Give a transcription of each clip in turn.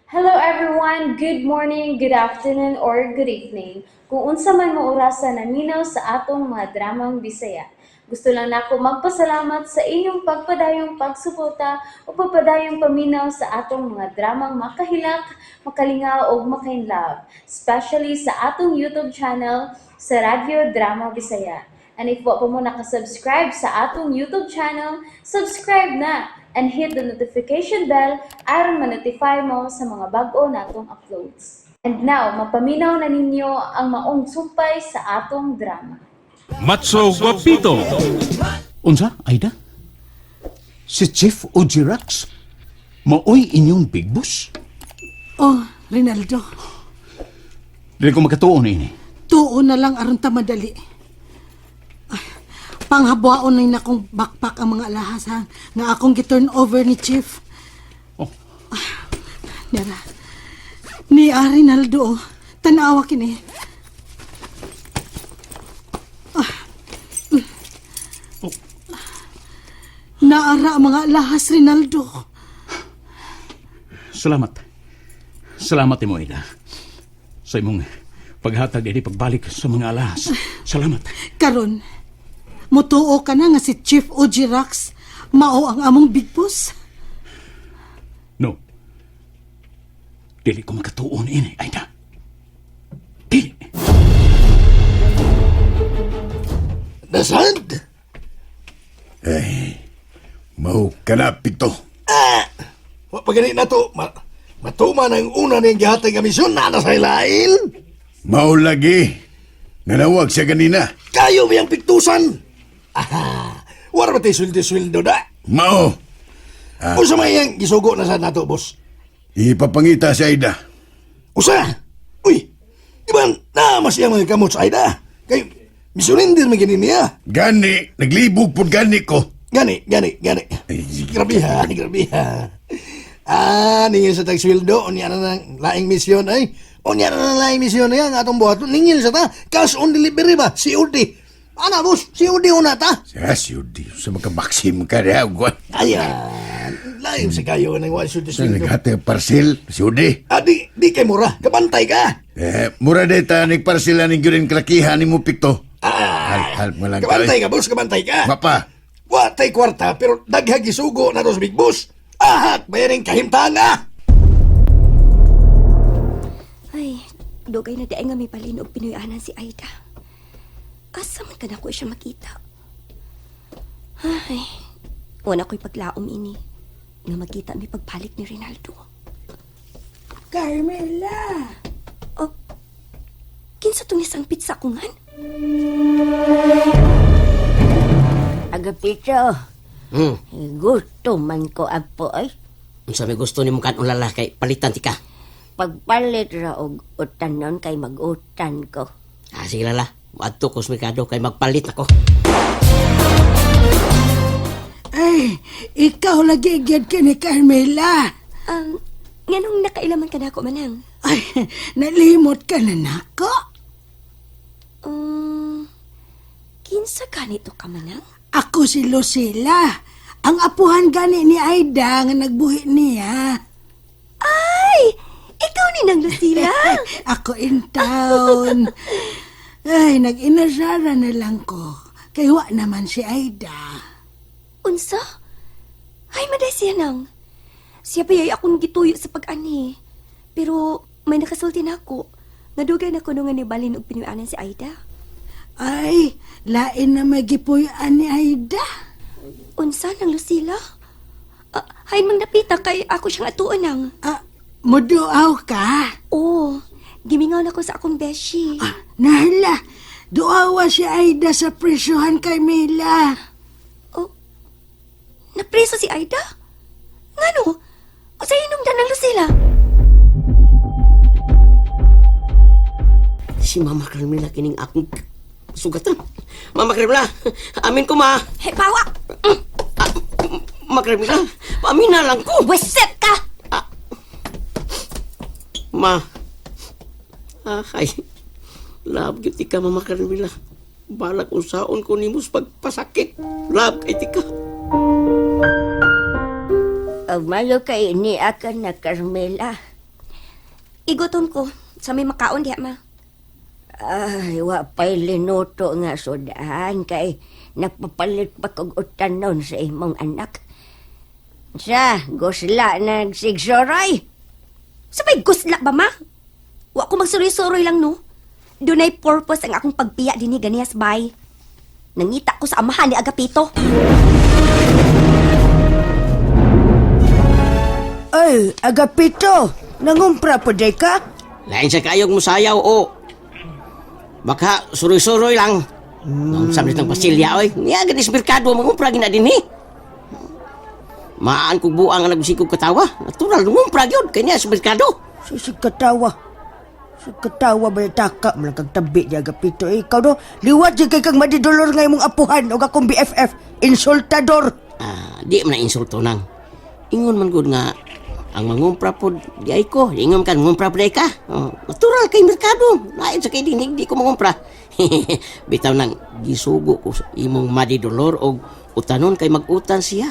Hello everyone! Good morning, good afternoon, or good evening. Kung unsa man mo orasa naminaw sa atong mga dramang Bisaya. Gusto lang nako magpasalamat sa inyong pagpadayong pagsuporta o pagpadayong paminaw sa atong mga dramang makahilak, makalingaw ug makainlove, especially sa atong YouTube channel sa Radyo Drama Bisaya. And if wa pa mo nakasubscribe sa atong YouTube channel, subscribe na and hit the notification bell aron ma-notify mo sa mga bag-o natong uploads. And now, mapaminaw na ninyo ang maong sumpay sa atong drama. Matso Guapito. Unsa, Aida? Si Chief Ojirax? Maoy inyong big boss? Oh, Rinaldo, Dili ko makatuon ini. Tuo na lang aron ta madali. Ay, panghabwaon na akong backpack ang mga alahas ha, nga akong gi-turn over ni Chief. Oh. Ah, Nera. Ni ah, Rinaldo, oh. Tanawa kini. Ah. Oh. Naara ang mga alahas, Rinaldo. Salamat. Salamat imo, Aida. Sa imong paghatag ini pagbalik sa mga alahas. Salamat. Karon, mutuo ka na nga si Chief Ojirax mao ang among big boss. No. Dili ko makatuon ini, Aida. Dili. Nasad? Eh, mau ka na, Pito. Ah! Wa pa gani na to. Matuma na ang una niyang gihatag nga misyon na sa ilain. Mau lagi. Nanawag siya ganina. Kayo ba yung piktusan? Aha! Wala ba tayo sweldo-sweldo da? Mao, Ah. Usa may iyang gisugo na sa nato, boss. Ipapangita si Aida. Usa! Uy! Di ba na mas iyang mga kamot sa Aida? Kay misyonin din may gani niya. Gani, naglibog po gani ko. Gani, gani, gani. Ay, Grabe ha, grabe ha. Ah, ningil sa tagsweldo, unya na ng laing misyon ay. Unya na ng laing misyon ay, ang atong buhat. Ningil sa ta, cash on delivery ba? COD. Ana, boss, COD una ta. Siya, siyudi. Sa makamaksim ka na. Guwan. Ayan, laing sa kayo ng one sweldo Sa sweldo. naghatag parcel, siyudi. Ah, di kay mura, kabantay ka. Eh, mura de ta, nagparcel aning gyud kalakihan ni mo, Pito. Ah, Hal, hal, malang kabantay ka, boss, kabantay ka. Mapa, Wa tay kwarta, pero daghang gisugo na to sa big boss. Ahak, bayaring kahimtanga. Ay, dugay na diay nga may balin og Pinoy-anan si Aida. Asa man ka na ko siya makita? Ay, wala ko'y paglaom ini nga magkita mi pagbalik ni Rinaldo. Carmela! Oh, kinsa tong isang pizza ko ngan? Agapito, gusto man ko apo ay. Unsa may gusto nimo kan ulala kay palitan ti ka. Pagpalit ra og utanon kay mag-utan ko. Ah, sige lala. Adto ko sa merkado kay magpalit ako. Ay, ikaw lagi gyud ka ni Carmela. Nganong nakailaman ka na ako, Manang? Ay, nalimot ka na nako. Kinsa ganito ka, Manang? Ako si Lucila. Ang apuhan gani ni Aida nga nagbuhi niya. Ay! Ikaw ni Nang Lucila! Ako in town. Ay, nag-inasara na lang ko. Kay wa naman si Aida. Unsa? Ay, maday siya nang. Siya pa yay akong gituyo sa pag-ani. Pero may nakasulti na ako. Nadugay na ko nung nga nibalin og pinuanan si Aida. Ay, lain na magipuy-an ni Aida. Unsa nang Lucila? Ah, hain mang napita kay ako siyang atuon nang. Ah, muduaw ka? Oo, gimingaw na ko sa akong beshi. Ah, nahala, duawa si Aida sa presyuhan kay Mila. Oh, napreso si Aida? Ngano? Usa inumdan ng Lucila? Si Mama Carmela kining akong sugatan. Mama Carmela, amin ko ma. Hey, pawa! Mama Carmela, paamin na lang ko. Wiset ka! Ma. Ah, ay. Love gyud ka Mama Carmela. Balak unsaon ko nimo sa pagpasakit. Love kay tika. Malo kay ni akan na Carmela. Igutom ko. Sa may makaon diha, ma. Ay, wa pa'y linuto nga sudahan kay nagpapalit pa kog utanon sa imong anak. Sa, gusla nagsigsoroy. Sa may gusla ba, ma? Wa ko magsuroy-suroy lang, no? Dunay purpose ang akong pagbiya dinhi ganihas bay. Nangita ko sa amahan ni Agapito. Ay, Agapito, nangumpra po day ka? Lain sa kayog mo sayaw o. Baka suroy-suroy lang. Mm. Sabi ng pasilya, oy. Niya, ganis merkado, mangumpra gina din, eh. Maan kog buang ang nagbisikog katawa. Natural, ngumpra gyud kay niya sa merkado. Susig katawa. Susig katawa ba taka man kag tabi di Agapito. Eh, ikaw no, liwat di kay kang madidolor nga imong apuhan og akong BFF, insultador. Ah, di man na insulto nang. Ingon man gud nga ang mangumpra pod di ay ko. Ingon kan ngumpra pod ay ka. Oh, natural kay merkado. Lain sa kay dinig di ko mangumpra. Bitaw nang gisugo ko sa imong madidolor og utanon kay mag-utan siya.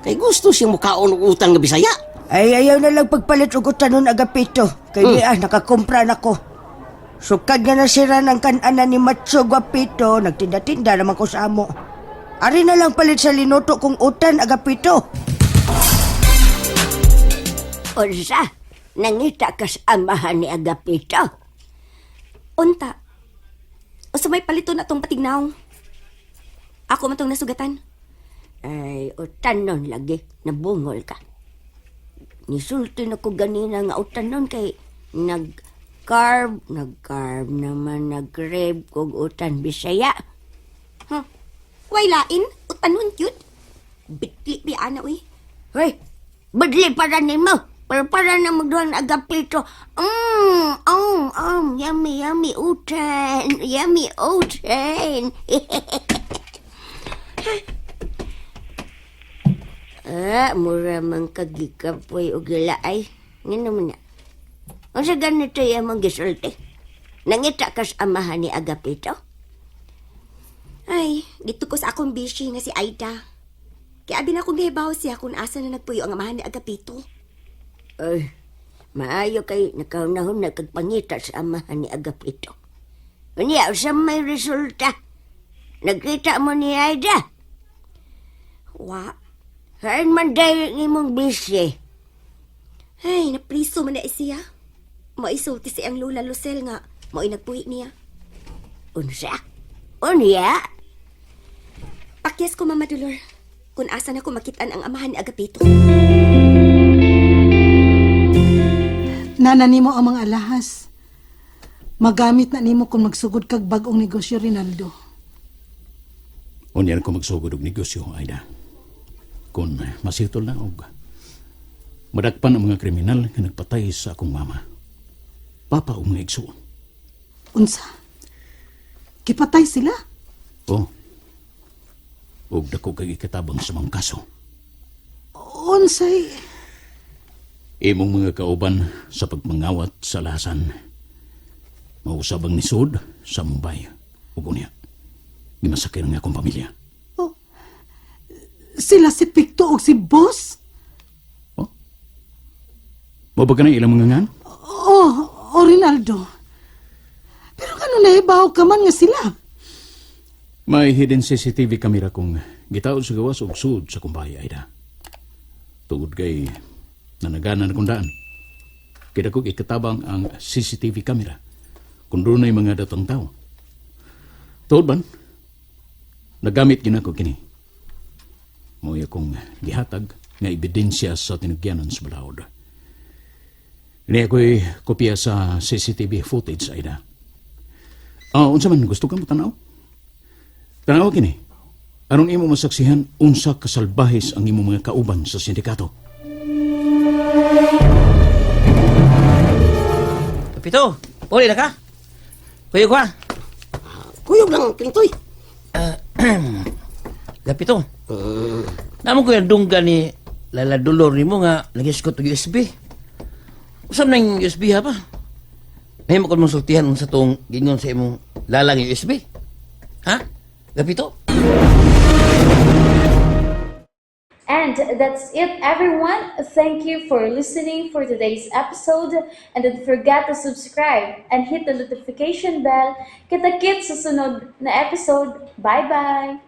Kay gusto siyang mukaon og utan nga Bisaya. Ay, ayaw na lang pagpalit og utanon Agapito. Kay di ah, nakakumpra na ko. Sukad nga nasira ng kananan ni Matso Guapito, nagtinda-tinda naman ko sa amo. Ari na lang palit sa linuto kong utan, Agapito. Unsa, nangita ka sa amahan ni Agapito. Unta. O sa may palito na tong patignaw. Ako man tong nasugatan. Ay, utanon lagi, nabungol ka. Nisulti na ko ganina nga utanon kay nag-carb, nag-carb naman, nag-crave kog utan Bisaya. Huh. Way lain, utanon yun. Bitli bi ana uy. Hoy, badli para nimo. Para para na magduhan Agapito. Yummy, yummy utan. Yummy utan. Ah, mura man kagikapoy og ay. Ngano man na. Unsa ganito yung mong gisulti? Nangita ka sa amahan ni Agapito? Ay, dito ko sa akong bishi nga si Aida. Kaya abi na akong gihibaw siya kung asa na nagpuyo ang amahan ni Agapito. Ay, maayo kay nakaunahon na kagpangita sa amahan ni Agapito. Unya, sa may resulta. Nagkita mo ni Aida. Wa. Hain man dahil ang imong busy. Ay, napriso man na siya. Maisulti si ang Lola Lucel nga mao'y nagpuhi niya. Unsa? Unya? Pakyas ko, Mama Dolor. Kung asa na ko makitaan ang amahan ni Agapito. Nana nimo ang mga alahas. Magamit na nimo kung magsugod kag bag-ong negosyo, Rinaldo. Unya ko magsugod og negosyo, Aida. Kung masitol na og madakpan ang mga kriminal nga nagpatay sa akong mama. Papa og mga igsuon. Unsa? Kipatay sila? Oh. Og dako kay ikatabang sa mga kaso. Unsay? Imong mga kauban sa pagmangawat sa lahasan. Mausab ang nisod sa Mumbai. Ug unya, gimasakir ang akong pamilya. Oh, sila si Picto og si Boss? Oh? Mo ba ka na ilang mga ngan? Oh, oh Rinaldo. Pero kano nahibaw ka man nga sila? May hidden CCTV camera kong gitaod sa gawas og sud sa kumbay, Aida. Tungod kay nanaganan akong daan. Kaya ko ikatabang ang CCTV camera kung dunay mga datang tao. Tuod ban, nagamit gina ko kini. Mo'y akong gihatag nga ebidensya sa tinugyanan sa balaod. Ini ako'y kopya sa CCTV footage, Aida. Ah, unsa man gusto ka mo tanaw? Tanaw kini. Aron imo masaksihan unsa kasalbahis ang imong mga kauban sa sindikato. Pito, uli na ka. Kuyog ka. Kuyog lang, Kintoy. Gapito. Namo ko yung dungga ni Lala Dolor nimo nga nagiskot og USB. Usam nang USB ha pa? Nahimo ko mong sultihan unsa tong gingon sa imong lalang USB. Ha? Gapito? And And that's it, everyone. Thank you for listening for today's episode. And don't forget to subscribe and hit the notification bell. Kita-kits sa sunod na episode. Bye-bye!